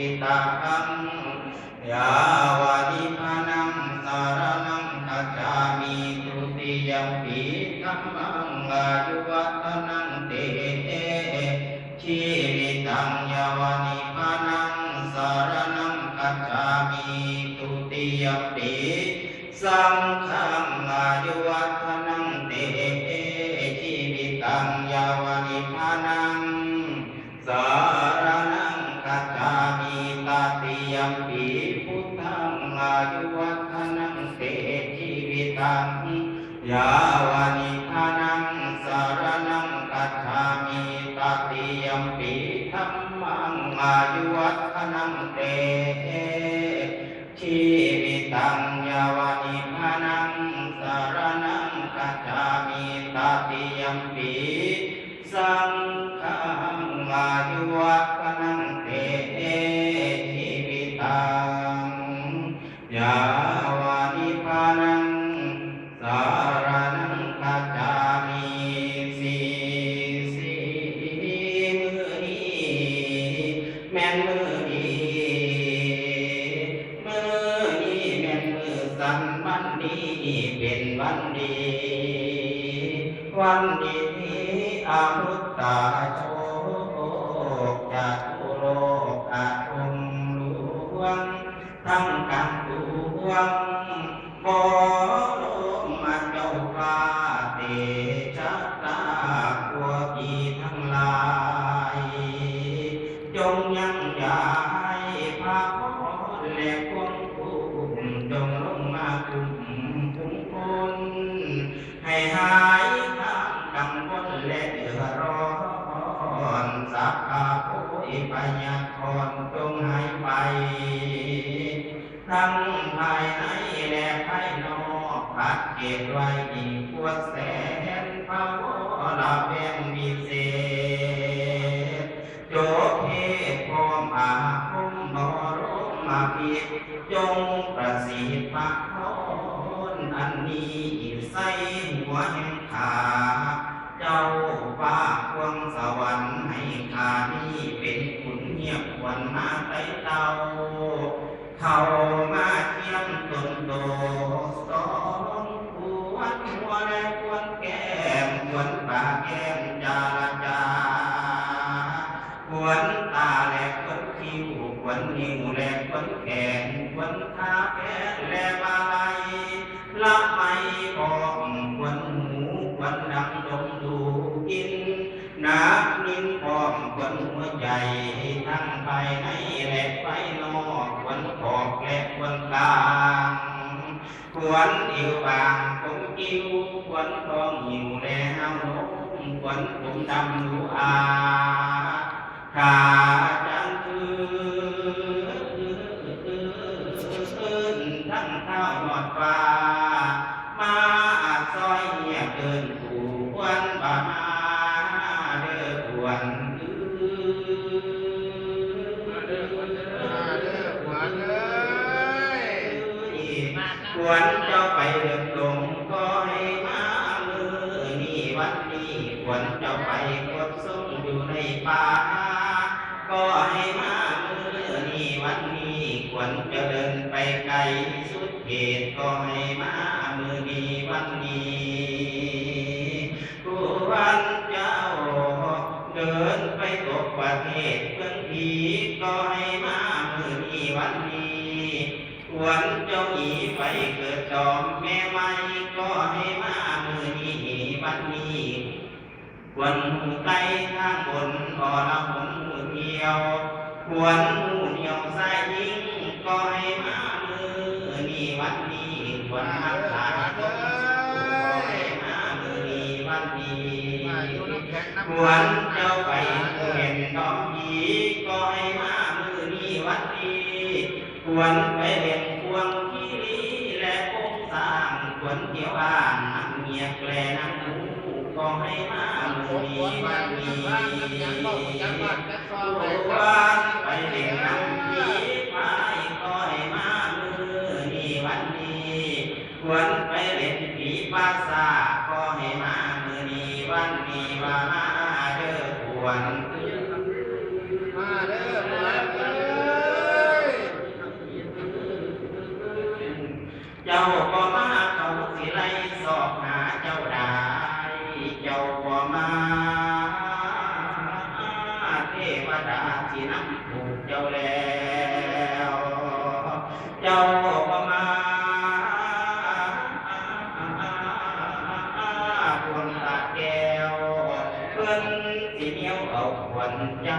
ວິຕັງ ຍາວະນິບພານັງ ສະລະນັງ ຄັດສາມິ ທຸຕິຍຳປິ ທຳມັງ ອາຍຸວັດທະນັງ ເຕ ຊີວິຕັງ ຍາວະນິບພານັງ ສະລະນັງ ຄັດສາມິ ທຸຕິຍຳປິ ສັງຄັງ ອາຍຸວັດທະນັງ ເຕ ຊີວິຕັງ ຍາວະນິບພານັງ ສະລະນັງ ຄັດສາມິ ຕະຕິຍຳປິ ພຸດທັງ ອາຍຸວັດທະນັງ ເຕ ຊີວິຕັງ ຍາວະນິບພານັງ ສະລະນັງ ຄັດສາມິ ຕະຕິຍຳປິ ທຳມັງ ອາຍຸວັດທະນັງ ເຕ ຊີວິຕັງ ຍາວະນິບພານັງ ສະລະນັງ ຄັດສາມິ ຕະຕິຍຳປິ ສັງຄັງ ອາຍຸວັດທະນັງ ເຕ ຊີວິຕັງ ຍາວະນິບພານັງ ສະລະນັງ ຄັດສາມິ ສີ່ ສີ່ ມື້ນີ້ແມ່ນມື້ດີ ມື້ນີ້ແມ່ນມື້ສັນ ວັນນີ້ເປັນວັນດີ ວັນດີທີ່ອະມຸດຕາໂຊກ ຈະຕຸໂລກອາຄົມຫຼວງ ທັງກາງປວງ ບໍລົມເຈົ້າຟ້າເຕຊະຕາ ພວກທີ່ທັງຫຼາຍ ຈົ່ງຍັງຢາຍພະພອນ ແລະຄວາມຄຸ້ມ ຈົ່ງລົງມາຄຸ້ມຄຸມຄົນ ໃຫ້ຫາຍຄວາມກັງວົນ ແລະເດືອດຮ້ອນ ສັບພະໂພຍພະຍາກອນ ຈົ່ງຫາຍໄປ ທັງພາຍໃນ ແລະພາຍນອກ ປັດເກດໄວ້ກວດແສນ ພະວໍລະແວງວິເສດ ຈົບເທດພ້ອມອາຄົມ ບໍລົມມະພິດ ຈົ່ງປະສິດພະພອນ ອັນນີ້ໃສ່ຫົວແຫ່ງຂ້າ ເຈົ້າຟ້າພວງສະຫວັນ ໃຫ້ຂ້ານີ້ເປັນຂຸນຮຽບຂວັນ ມາໄຕ່ເຕົ້າ ເຂົ້າມາຄຽງຕົນໂຕສອງ ຄວນຫົວແລະຄວນແກ້ມ ຄວນປາກແກ້ມຈາລະຈາ ຄວນຕາແລະຄວນຄິ້ວ ຄວນນິ້ວແລະຄວນແຂນ ຄວນຂາແຂນແລະບ່າໄຫຼ່ ລະໄມພ້ອມຄວນຫູ ຄວນດັງດົມດູກິນ ນາກນິນພ້ອມຄວນຫົວໃຈ ທັງພາຍໃນແລະພາຍນອກ ຄວນຂອບແລະຄວນກາງ ຄວນເອວບາງຄົມຄິ້ວ ຄວນທ້ອງຫິ້ວແລະຫາວລົມ ຄວນຜົມດຳດູອາ ຂ້າຈັນຄືນ ທັງທ້າວຍອດຟ້າ ມາຊ່ອຍຮຽກເອີ້ນຄູ່ຄວັນ ວ່າມາເດີຂວັນເອີຍ ມາເດີຂວັນເອີຍ ມາເດີຂວັນເອີຍ ຂວັນເຈົ້າໄປເດີນດົງ ກໍໃຫ້ມາມື້ນີ້ວັນນີ້ ຂວັນເຈົ້າໄປກົດ ສົງຢູ່ໃນປ່າ ກໍໃຫ້ມາມື້ນີ້ວັນນີ້ ຄວນຈະເດີນໄປໄກສຸດເຂດ ກໍໃຫ້ມາມື້ນີ້ວັນນີ້ ຄວນເຈົ້າເດີນໄປຕົກປະເທດເມືອງຜີ ກໍໃຫ້ມາມື້ນີ້ວັນນີ້ ຄວນເຈົ້າໜີໄປເກີດດອມແມ່ໄມ້ ກໍໃຫ້ມາມື້ນີ້ວັນນີ້ ຄວນຮູ້ໄຕ່ທາງບົນ ອໍລະຫົນຮູ້ທ່ຽວ ຄວນຮູ້ໜຽວຊາຍຍິງ ກໍໃຫ້ມາມື້ນີ້ວັນນີ້ ຄວນຮັກສາຄົນ ກໍໃຫ້ມາມື້ນີ້ວັນນີ້ ຄວນເຈົ້າໄປຜູ້ເຫັນດອມຜີ ກໍໃຫ້ມາມື້ນີ້ວັນນີ້ ຄວນໄປເຫຼັ້ນພວງຄີລີ ແລະໂຄງຊ້າງ ຄວນທ່ຽວອ່າງນ້ຳງຽກ ແລະນ້ຳຫູ ກໍໃຫ້ມາມື້ນີ້ວັນນີ້ ຄວນໄປເຫຼັ້ນນ້ຳຜີພາຍ ກໍໃຫ້ມາມື້ນີ້ວັນນີ້ ຄວນໄປເຫຼັ້ນຜີປ່າຊ້າ ກໍໃຫ້ມາມື້ນີ້ວັນນີ້ ວ່າມາເດີຂວັນເອີຍ ມາເດີຂວັນເອີຍ ຢ່າ